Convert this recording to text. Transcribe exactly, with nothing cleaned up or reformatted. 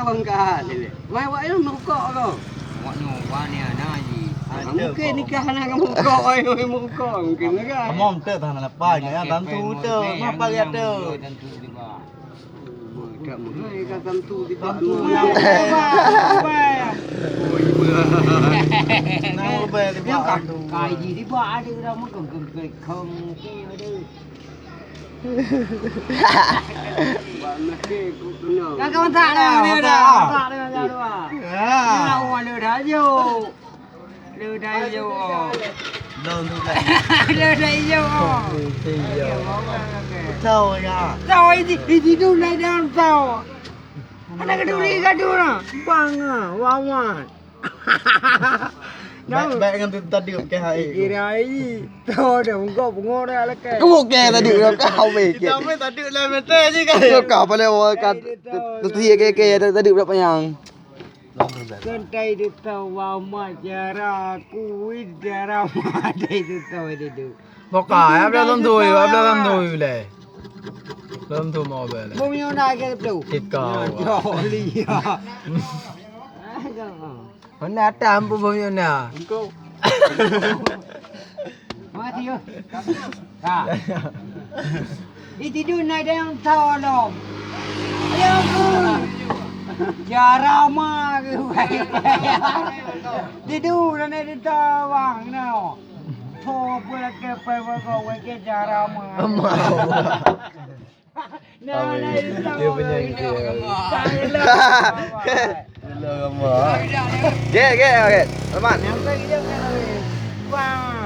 Abang ka lé. Mai awak nyoe meurukok ko. Awak nyoe wan ya na ji. Ah, mungkin nikah hana ka meurukok, ai, meurukok mungkin kan. Amom teu tahan lepas ya, tantu teu. Mapa ya teu? Tantu juga. Tak mahai ka tantu tidak. Tantu. Oh, iya. Nah, ubah dia. Yang ka, ka ji di ba ada dah mungkin ke, ke, ke, ke, ada. Kakak tak ada, ada, ada. Tak ada, ada, ada. Ya. Nak awak ada dah, yo. Ada dah, yo. Belum tu kan. Ada dah, yo. Iya. Tahu ya. Tahu ini, ini tu nak dalam tahu. Ada keduri gaduh lah. Bang ah, wawan. Baik-baik ngan tadi pakai hai. Kira ai. Tahu dah, enggak pengorek lekai. Kamu ke tadi dah kau weh. Kita main tadi lah mata je kan. Kau kau pada orang kat. Tadi ke ke tadi dah panyang. Kentai tu tahu wama cara aku, cara mati tu tahu dia tu. Boka ya, abla tentu, abla tentu le. Belum tu mau bela. Bumi nak ke tu. Tikau. Joli ya. Mana atas ampu bumi na? Engkau. Mati yo. Ha. Di tidur na ada yang tolong. Ayo aku. Cara ma ke. Tidur na ada tolong na. Tho pula ke pai wa ko wa ke cara ma. Mau. Nah, nah, itu dia punya itu. Hello, Rama. Gek, gek, gek. Selamat. Yang tu dia kan. Wah.